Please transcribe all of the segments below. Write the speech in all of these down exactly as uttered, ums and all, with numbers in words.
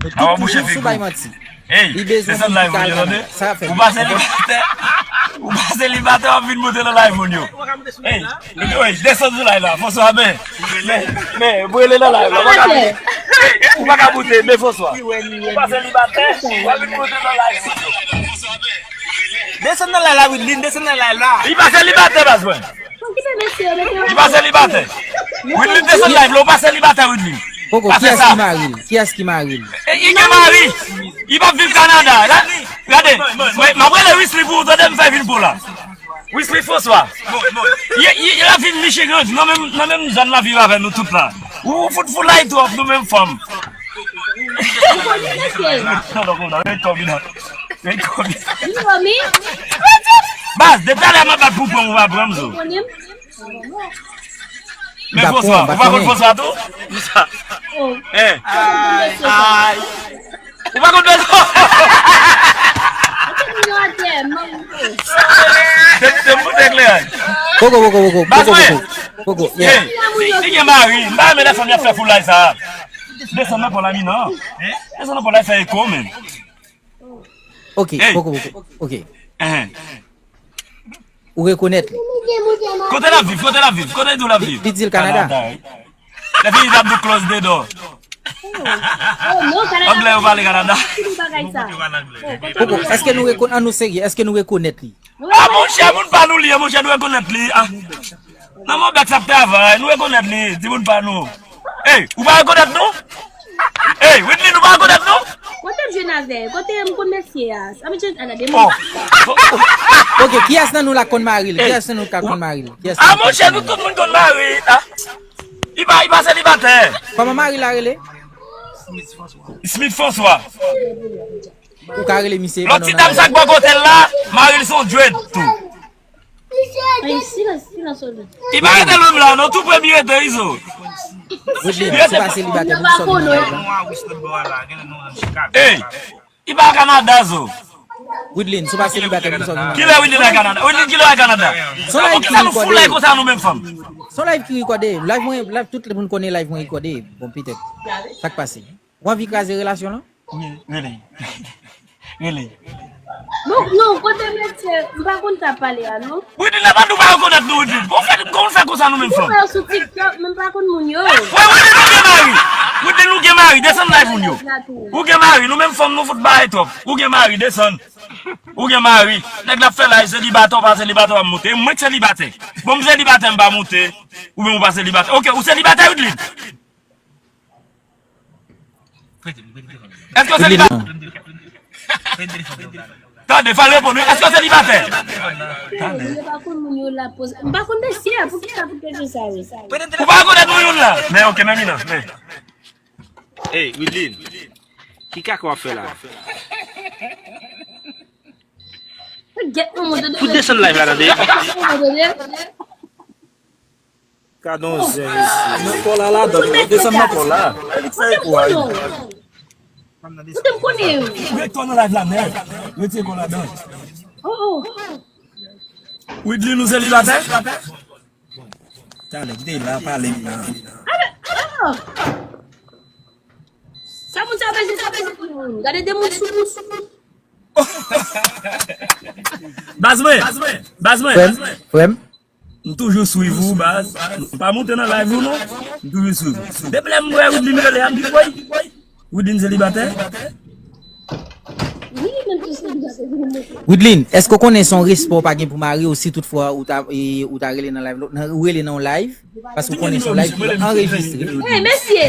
Tout toujou sou bay manti. Li bezwen pou li ka al Kanada. Sa fè. Ou pa selibatè. Ou pa selibatè, w ap vin moute nan live moun yo. Ey, ey, desann sou live la, François, men, men, men, brele nan live la, ou pa ka moute. Ou pa ka moute, men François. Ou pa selibatè, w ap vin moute nan live moun yo. Desann nan live la, Widlin, desann nan live la. Li pa selibatè, baz mwen. Li pa selibatè. Widlin desann live la, ou pa selibatè, Widlin. Poko, kiyès ki mari l? Kiyès ki mari l? E, li gen mari. Li p ap viv Kanada. Gade, m ap rele Wisly pou ou tande, m fè vin pou la. Wisly François. Li, li, li ap viv Michigan, nan menm, nan menm zòn la viv avè nou tout la. Ou fout foulay twòp, nou menm fanm. Non, non, non, ret kòm li nan. Ret kòm li. Baz, depi talè m ap bat pou pran, ou pa pran m zo. Men François, ou pa konn François tou? Kisa? Hein? Ay, ay. Ou pa konn bezwen. Te, te m pou te klè. Poko, poko, poko, poko, poko. Poko, yeah. Li, li gen mari. M pa renmen lè fanm y ap fè foulay sa. Desann nan pò la, mi nan. Desann nan pò la, fè eko, men. Ok, poko, poko. Ok. Ou rekonèt li? Kote l ap viv? Kote l ap viv? Kote l di w l ap viv? Li di l Kanada. Kanada, wi. Lè fini, l ap di w close the door. Anglè yo pale Kanada. Poko, èske nou rekon-, an nou serye, èske nou rekonèt li? A, monchè, moun pa nou li ye, monchè, nou rekonèt li. A. Nan mon bèk sa ap travay, nou rekonèt li, timoun pa nou. Ey, ou pa rekonèt nou? Ey, Widlin, ou pa rekonèt nou? Kote m jwenn avè? Kote m konn mesye a? Sa m jwenn ala de moun. Ok, kiyès nan nou la konn mari l? Kiyès nan nou ka konn mari l? Kiyès nan nou ka konn mari l? A, monchè, nou tout moun konn mari. A. Li pa, li pa selibatè. Kòman mari l la rele? Smith François. Ou ka rele misye. Lòt ti dam sa k bò kote l la, mari l se yon dread tou. Ay, silans, silans, Odo. Li pa rete lwen m la, non, tou pre m li rete, Izo. Widlin, si w pa selibatè, poukisa w vin nan live la? Ey, li pa Kanada, zo. Widlin, si w pa selibatè, poukisa w vin nan live la? Kilè Widlin al Kanada? Widlin, kilè w al Kanada? Son live ki rekòde. Konsa nou foulay konsa nou menm fanm. Son live ki rekòde. Live mwen, live tout moun konnen live mwen rekòde. Bon, petèt. Sa k pase? Ou anvi kraze relasyon lan? Wi, rele. Rele. Non, non, kote mesye, m pa konn sa pale a, non. Widlin, la pa nou pa rekonèt nou, Widlin. Bon, fè, kòman fè konsa nou menm fanm? Ou wè sou TikTok, men m pa konn moun yo. Wè, Widlin, nou gen mari. Widlin, nou gen mari. Desann live moun yo. Ou gen mari. Nou menm fanm, nou fout bagay twòp. Ou gen mari, desann. Ou gen mari. Nèg la ap fè live, selibatè, ou pa selibatè, w ap moute. Mwen k selibatè. Bon, m selibatè, m pa moute. Ou menm ou pa selibatè. Ok, ou selibatè, Widlin? Èske w selibatè? Tande, fè l reponn wi. Èske w selibatè? Yo pa konn moun yo la poz. M pa konn mesye a, poukisa pou kesyon sa yo? Ou pa rekonèt moun youn la? Men, ok, men Mina, men. Ey, Widlin, ki kaka w ap fè la? Gèt manman, tande. Fout desann live la, tande. Gèt manman, tande. Gadon zen mesye. Nan kò la ladan, desann nan kò la. Li fè eko a. Kote m konnen yo? Retounen nan live la nèt. Retire kò ladan. Oh, oh. Widlin, ou selibatè? Talè, kite la pale m nan. Sa moun sa bezwen, sa bezwen. Gade de moun sou moun. Baz mwen, baz mwen. Frè m, frè m. M toujou swiv ou, baz. M pa moute nan live ou, non. M toujou swiv ou. Depi lè m wè Widlin rele a, m di, woy. Widlin selibatè? Wi, menm tou selibatè. Widlin, èske w konnen se yon respè w pa gen pou mari w si toutfwa ou ta, e, ou ta rele nan live, nan, ou rele nan yon live? Paske w konnen se yon live ki anrejistre. Ey, mesye,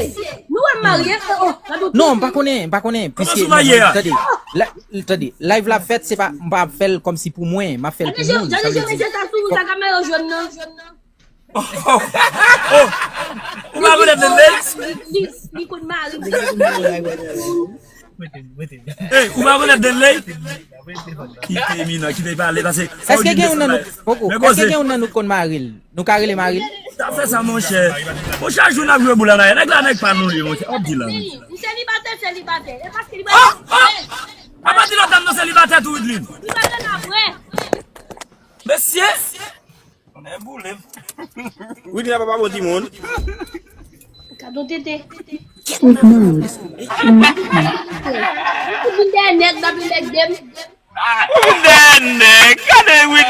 nou wè m marye? Oh, gade w. Non, m pa konnen, m pa konnen. Piske, tande, la, tande, live la fèt, se pa, m pa ap fè l kòmsi pou mwen, m ap fè l pou moun. Gade jan mesye sa sou ou, sa kamera yo jwenn nan. Oh, oh, oh. Ou pa konèt Denley? Li, li konn mari. Ey, ou pa konèt Denley? Kite Mina, kite pale, pase. Èske gen youn nan nou, poko, èske gen youn nan nou konn mari l? Nou ka rele mari l? Ta fè sa, monchè. Monchè, jou n ap jwe boul ann ayè. Nèg la, nèg pa nou li, monchè. W ap di la, monchè. Ou selibatè, selibatè. E paske li... Oh, oh! Apa di lòt dam nan selibatè tou, Widlin? Li pa nan apre. Mesye! Nèg boule. Widlin apa pa bon timoun. Gadon tete. Ou vin dèyè nèg nan vin nèg dem. Ou vin dèyè nèg. Gade wi